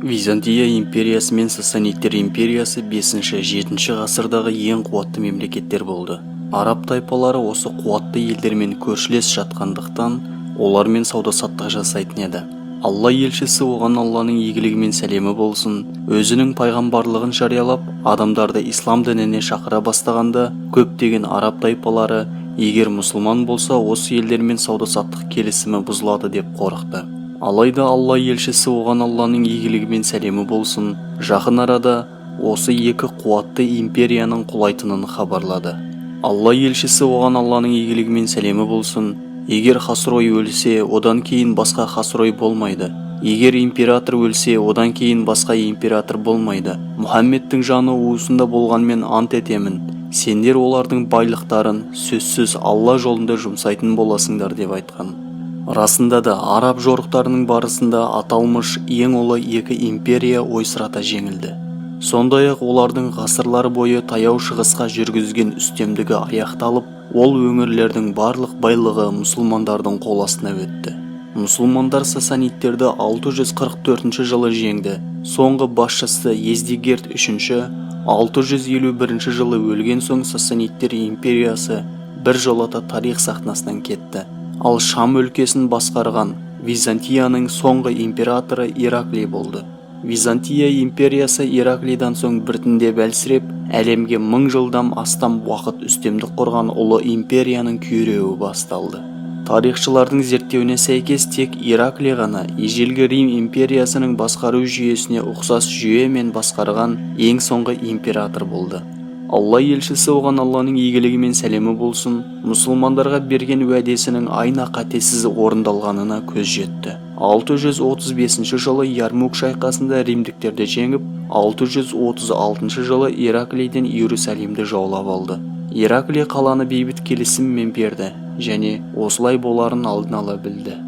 Византия империясы мен Сасанидтер империясы 5-7 ғасырдағы ең қуатты мемлекеттер болды. Араб тайпалары осы қуатты елдермен көршілес жатқандықтан, олармен сауда-саттық жасайтын еді. Алла елшісі, оған Алланың игілігі мен сәлемі болсын, өзінің пайғамбарлығын жариялап, адамдарды ислам дініне шақыра бастағанда, көптеген араб тайпалары егер мұсылман болса, осы елдермен сауда-саттық келісімі бұзылады деп қорықты. Алайда Алла елшісі, оған Алланың игілігі мен сәлемі болсын, жақын арада осы екі қуатты империяның құлайтынын хабарлады. Алла елшісі, оған Алланың игілігі мен сәлемі болсын, егер Хасрой өлсе, одан кейін басқа Хасрой болмайды. Егер император өлсе, одан кейін басқа император болмайды. Мұхаммедтің жаны уысында болғанмен ант етемін, сендер олардың байлықтарын сөзсіз Алла жолында жұмсайтын боласыңдар деп айтқан. Расында да, араб жорықтарының барысында аталмыш ең ұлы екі империя ойсырата жеңілді. Сондай-ақ олардың ғасырлар бойы Таяу Шығысқа жүргізген үстемдігі аяқталып, ол өңірлердің барлық байлығы мұсылмандардың қол астына өтті. Мұсылмандар сасанидтерді 644 жылы жеңді. Соңғы басшысы Ездигерд үшінші 651 жылы өлген соң, Сасанидтер империясы бір жолата тарих сахнасынан кетті. Ал Шам өлкесін басқарған Византияның соңғы императоры Ираклий болды. Византия империясы Ираклийдан соң біртіндеп әлсіреп, әлемге 1000 жылдан астам уақыт үстемдік құрған ұлы империяның күйреуі басталды. Тарихшылардың зерттеуіне сәйкес, тек Ираклий ғана ежелгі Рим империясының басқару жүйесіне ұқсас жүйемен басқарған ең соңғы император болды. Алла елшісі, оған Алланың игілігі мен сәлемі болсын, мұсылмандарға берген уәдесінің айна қатесіз орындалғанына көз жетті. 635 жылы Ярмук шайқасында римдіктерді жеңіп, 636 жылы Ираклийден Иерусалимді жаулап алды. Ираклий қаланы бейбіт келісіммен берді және осылай боларын алдын ала білді.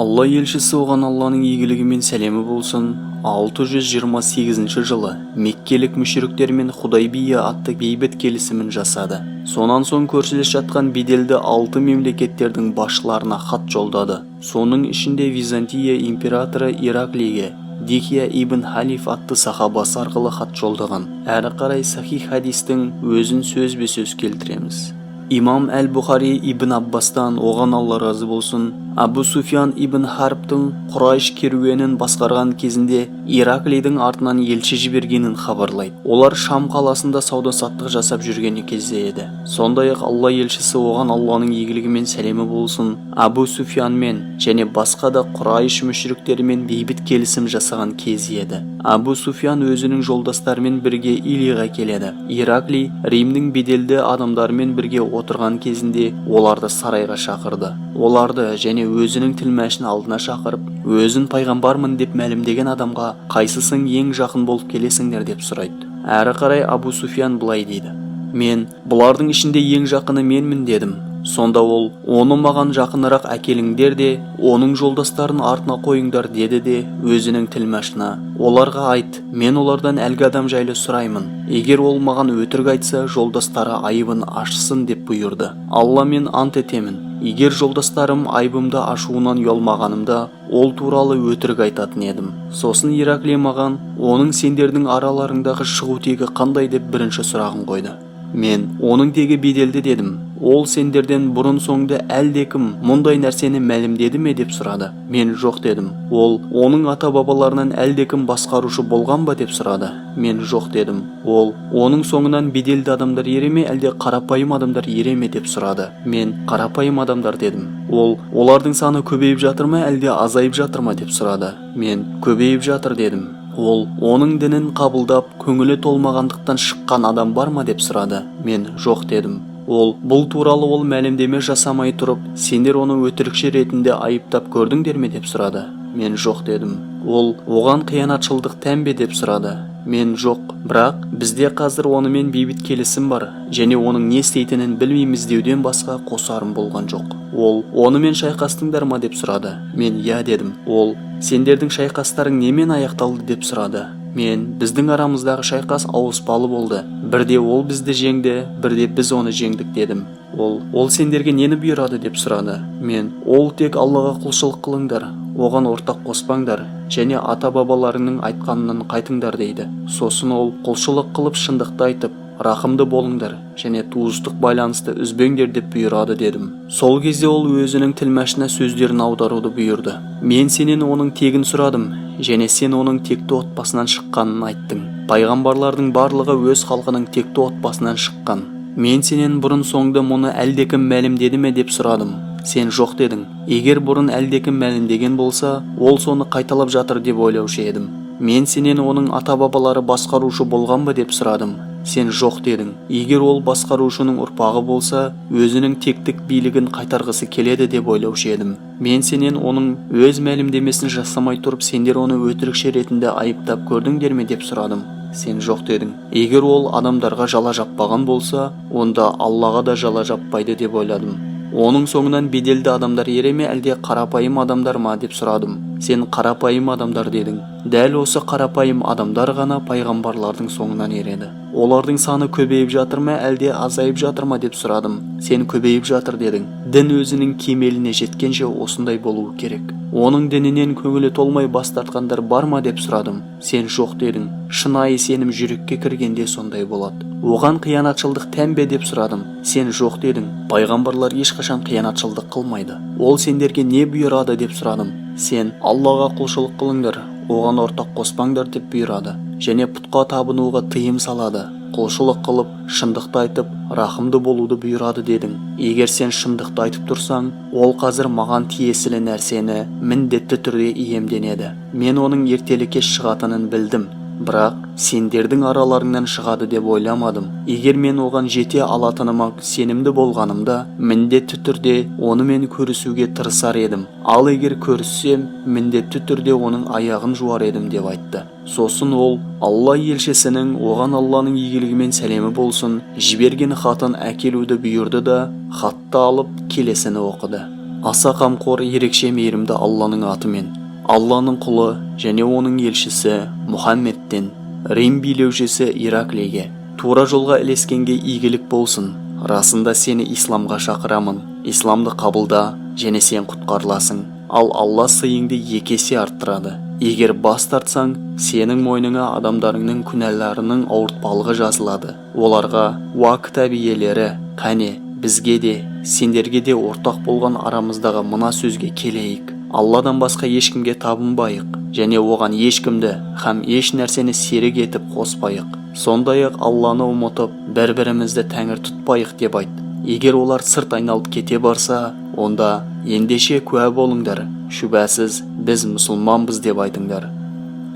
Алла елшісі, оған Алланың игілігі мен сәлемі болсын, 628 жылы меккелік мүшриктермен Худайбия атты бейбіт келісімін жасады. Сонан соң көршілес жатқан беделді алты мемлекеттердің басшыларына хат жолдады. Соның ішінде Византия императоры Ираклийге Дихия ибн Халиф атты сахабасы арқылы хат жолдаған. Әрі қарай сахих хадистің өзін сөзбе-сөз келтіреміз. Имам әл-Бұхари Ибн Аббастан, оған Алла разы болсын, Абу Суфиян ибн Харбтың Құрайш керуенін басқарған кезінде Ираклийдің артынан елші жібергенін хабарлайды. Олар Шам қаласында сауда-саттық жасап жүрген кезде еді. Сондай-ақ Алла елшісі, оған Алланың игілігі мен сәлемі болсын, Абу Суфиянмен және басқа да Құрайш мүшриктерімен бейбіт келісім жасаған кезі еді. Абу Суфиян өзінің жолдастарымен бірге Илиға келеді. Ираклий Римнің беделді адамдарымен бірге отырған кезінде оларды сарайға шақырды. Оларды және өзінің тілмәшін алдына шақырып, өзін пайғамбармын деп мәлімдеген адамға қайсысың ең жақын болып келесіңдер деп сұрайды. Әрі қарай Абу Суфиян былай дейді: «Мен бұлардың ішінде ең жақыны менмін дедім. Сонда ол: «Оны маған жақынырақ әкеліңдер де, оның жолдастарын артына қойыңдар», – деді де, өзінің тілмәшына: «Оларға айт, мен олардан әлгі адам жайлы сұраймын. Егер ол маған өтірік айтса, жолдастары айыбын ашсын», – деп бұйырды. Алламен ант етемін, егер жолдастарым айыбымды ашуынан ұялмағанымда, ол туралы өтірік айтатын едім. Сосын Ираклий маған: «Оның сендердің араларыңдағы шығу тегі қандай?» деп бірінші сұрағын қойды. Мен: «Оның тегі беделді», – дедім. Ол: «Сендерден бұрын соңды әлдекім мұндай нәрсені мәлімдеді ме?» деп сұрады. Мен: «Жоқ», – дедім. Ол: «Оның ата-бабаларынан әлдекім басқарушы болған ба?» деп сұрады. Мен: «Жоқ», – дедім. Ол: «Оның соңынан беделді адамдар ере ме, әлде қарапайым адамдар ере ме?» деп сұрады. Мен: «Қарапайым адамдар», – дедім. Ол: «Олардың саны көбейіп жатыр ма, әлде азайып жатыр ма?» деп сұрады. Мен: «Көбейіп жатыр», – дедім. Ол: «Оның дінін қабылдап, көңілі толмағандықтан шыққан адам бар ма?» деп сұрады. Мен: «Жоқ», – дедім. Ол: «Бұл туралы ол мәлімдеме жасамай тұрып, сендер оны өтірікші ретінде айыптап көрдіңдер ме?» деп сұрады. Мен: «Жоқ», – дедім. Ол: «Оған қиянатшылдық тән бе?» деп сұрады. Мен: «Жоқ, бірақ бізде қазір онымен бейбіт келісім бар және оның не істейтінін білмейміз», – деуден басқа қосарым болған жоқ. Ол: «Онымен шайқастыңдар ма?» деп сұрады. Мен: «Иә», – дедім. Ол: «Сендердің шайқастарың немен аяқталды?» деп сұрады. Мен: «Біздің арамыздағы шайқас ауыспалы болды. Бірде ол бізді жеңді, бірде біз оны жеңдік», – дедім. Ол: «Ол сендерге нені бұйырады?» деп сұрады. Мен: «Ол тек Аллаға құлшылық қылыңдар, Оған ортақ қоспаңдар және ата-бабаларыңның айтқанынан қайтыңдар дейді. Сосын ол құлшылық қылып шындықты айтып, рақымды болыңдар және туыстық байланысты үзбеңдер деп бұйырады дедім. Сол кезде ол өзінің тілмәшына сөздерін аударуды бұйырды. Мен сенен оның тегін сұрадым және сен оның текті отбасынан шыққанын айттың. Пайғамбарлардың барлығы өз халқының текті отбасынан шыққан. Мен сенен бұрын соңды мұны әлдекім мәлімдеді ме деп сұрадым. Сен жоқ дедің. Егер бұрын әлдекім мәлімдеген болса, ол соны қайталап жатыр деп ойлаушы едім. Мен сенен оның ата-бабалары басқарушы болған ба деп сұрадым. Сен жоқ дедің. Егер ол басқарушының ұрпағы болса, өзінің тектік билігін қайтарғысы келеді деп ойлаушы едім. Мен сенен оның өз мәлімдемесін жасамай тұрып, сендер оны өтірікші ретінде айыптап көрдіңдер ме деп сұрадым. Сен жоқ дедің. Егер ол адамдарға жала жаппаған болса, онда Аллаға да жала жаппайды деп ойладым. Оның соңынан беделді адамдар ере ме, әлде қарапайым адамдар ма деп сұрадым. Сен қарапайым адамдар дедің. Дәл осы қарапайым адамдар ғана пайғамбарлардың соңынан ереді. Олардың саны көбейіп жатыр ма, әлде азайып жатыр ма деп сұрадым. Сен көбейіп жатыр дедің. Дін өзінің кемеліне жеткенше осындай болуы керек. Оның дінінен көңілі толмай бас тартқандар бар ма деп сұрадым. Сен жоқ дедің. Шынайы сенім жүрекке кіргенде сондай болады. Оған қиянатшылдық тән бе деп сұрадым. Сен жоқ дедің. Пайғамбарлар ешқашан қиянатшылдық қылмайды. Ол сендерге не бұйырады деп сұрадым. Сен Аллаға құлшылық қылыңдар, оған ортақ қоспаңдар деп бұйырады және пұтқа табынуға тыйым салады. Құлшылық қылып, шындықты айтып, рақымды болуды бұйырады дедің. Егер сен шындықты айтып тұрсаң, ол қазір маған тиесілі нәрсені міндетті түрде иемденеді. Мен оның ертелі-кеш шығатынын білдім, бірақ сендердің араларыңнан шығады деп ойламадым. Егер мен оған жете алатыныма сенімді болғанымда, міндетті түрде онымен көрісуге тырысар едім. Ал егер көріссем, міндетті түрде оның аяғын жуар едім деп айтты. Сосын ол Алла елшісінің, оған Алланың игілігі мен сәлемі болсын, жіберген хатын әкелуді бұйырды да, хатты алып келесіні оқыды. Аса қамқор, ерекше мейірімді Алланың атымен. Алланың құлы және оның елшісі Мұхаммедтен, Рим билеушісі Ираклийге, тура жолға ілескенге игілік болсын. Расында сені исламға шақырамын. Исламды қабылда және сен құтқарыласың. Ал Алла сыйыңды екі есе арттырады. Егер бас тартсаң, сенің мойныңа адамдарыңның күнәларының ауыртпалығы жазылады. Оларға: «Уа кітап иелері, қәне, бізге де, сендерге де ортақ болған арамыздағы мына сөзге келейік. Алладан басқа ешкімге табынбайық және оған ешкімді һәм еш нәрсені серік етіп қоспайық. Сондай-ақ Алланы ұмытып, бір-бірімізді тәңір тұтпайық» деп айт. Егер олар сырт айналып кете барса, онда ендеше куә болыңдар, шүбәсіз біз мұсылманбыз деп айтыңдар.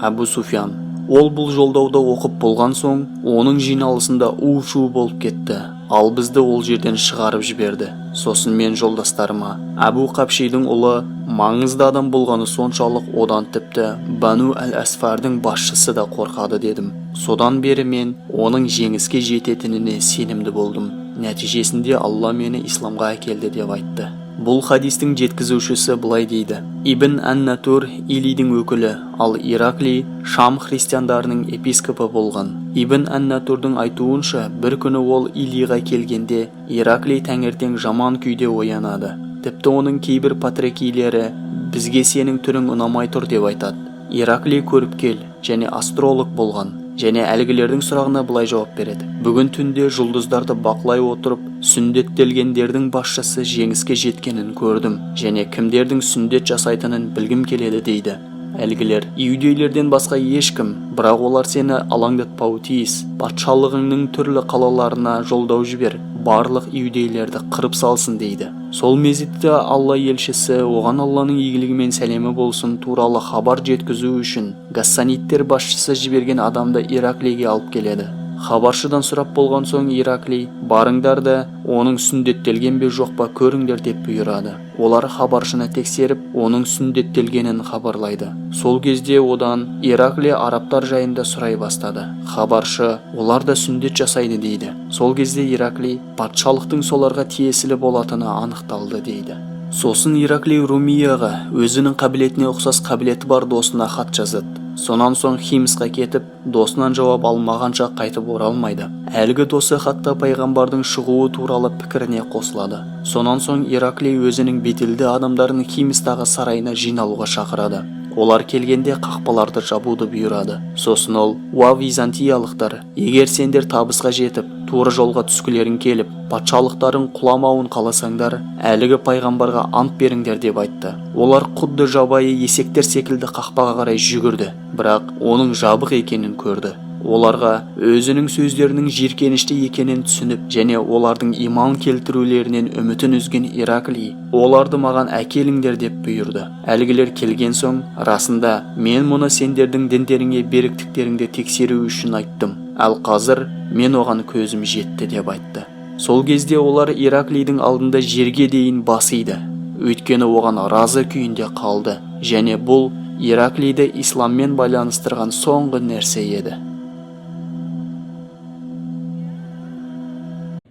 Әбу Суфиян. Ол бұл жолдауды оқып болған соң, оның жиналысында у-шу болып кетті. Ал бізді ол жерден шығарып жіберді. Сосын мен жолдастарыма: «Әбу Қабшидің ұлы маңызды адам болғаны соншалық, одан тіпті Бану әл-Әсфардың басшысы да қорқады» дедім. Содан бері мен оның жеңіске жететініне сенімді болдым. Нәтижесінде Алла мені исламға әкелді деп айтты. Бұл хадистің жеткізушісі былай дейді: Ибн ән-Натур Илидің өкілі, ал Ираклий Шам христиандарының епископы болған. Ибн ән-Натурдың айтуынша, бір күні ол Илиға келгенде, Ираклий таңертең жаман күйде оянады. Тіпті оның кейбір патрикийлері бізге сенің түрің ұнамай тұр деп айтады. Ираклий көріпкел және астролог болған және әлгілердің сұрағына былай жауап береді: «Бүгін түнде жұлдыздарды бақылай отырып, сүндеттелгендердің басшысы жеңіске жеткенін көрдім және кімдердің сүндет жасайтынын білгім келеді» дейді. Әлгілер: «Иудейлерден басқа ешкім, бірақ олар сені алаңдатпауы тиіс. Патшалығыңның түрлі қалаларына жолдау жібер, барлық иудейлерді қырып салсын» дейді. Сол мезетте Алла елшісі, оған Алланың игілігі мен сәлемі болсын, туралы хабар жеткізу үшін гассаниттер басшысы жіберген адамды Ираклийге алып келеді. Хабаршыдан сұрап болған соң, Ираклий: «Барыңдар да, оның сүндеттелген бе, жоқ па, көріңдер» деп бұйырады. Олар хабаршыны тексеріп, оның сүндеттелгенін хабарлайды. Сол кезде одан Ираклий арабтар жайында сұрай бастады. Хабаршы: «Олар да сүндет жасайды» дейді. Сол кезде Ираклий: «Патшалықтың соларға тиесілі болатыны анықталды» дейді. Сосын Ираклий Румияға, өзінің қабілетіне ұқсас қабілеті бар досына хат жазады. Сонан соң Химсқа кетіп, досынан жауап алмағанша қайтып оралмайды. Әлгі досы хатта пайғамбардың шығуы туралы пікіріне қосылады. Сонан соң Ираклий өзінің беделді адамдарын Химстағы сарайына жиналуға шақырады. Олар келгенде қақпаларды жабуды бұйырады. Сосын ол: «Уа византиялықтар, егер сендер табысқа жетіп, тура жолға түскілерің келіп, патшалықтарың құламауын қаласаңдар, әлгі пайғамбарға ант беріңдер», – деп айтты. Олар құдды жабайы есектер секілді қақпаға қарай жүгірді, бірақ оның жабық екенін көрді. Оларға өзінің сөздерінің жиіркенішті екенін түсініп және олардың иман келтірулерінен үмітін үзген Ираклий оларды маған әкеліңдер деп бұйырды. Әлгілер келген соң: «Расында, мен мұны сендердің діндеріңе беріктіктеріңді тексеру үшін айттым, ал қазір мен оған көзім жетті», – деп айтты. Сол кезде олар Ираклийдің алдында жерге дейін бас иді, өйткені оған разы күйінде қалды және бұл Ираклийді исламмен байланыстырған соңғы нәрсе еді.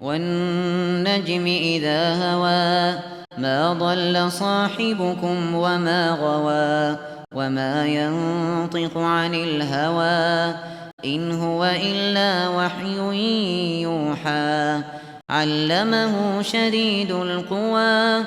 والنجم إذا هوى ما ضل صاحبكم وما غوى وما ينطق عن الهوى إن هو إلا وحي يوحى علمه شديد القوى.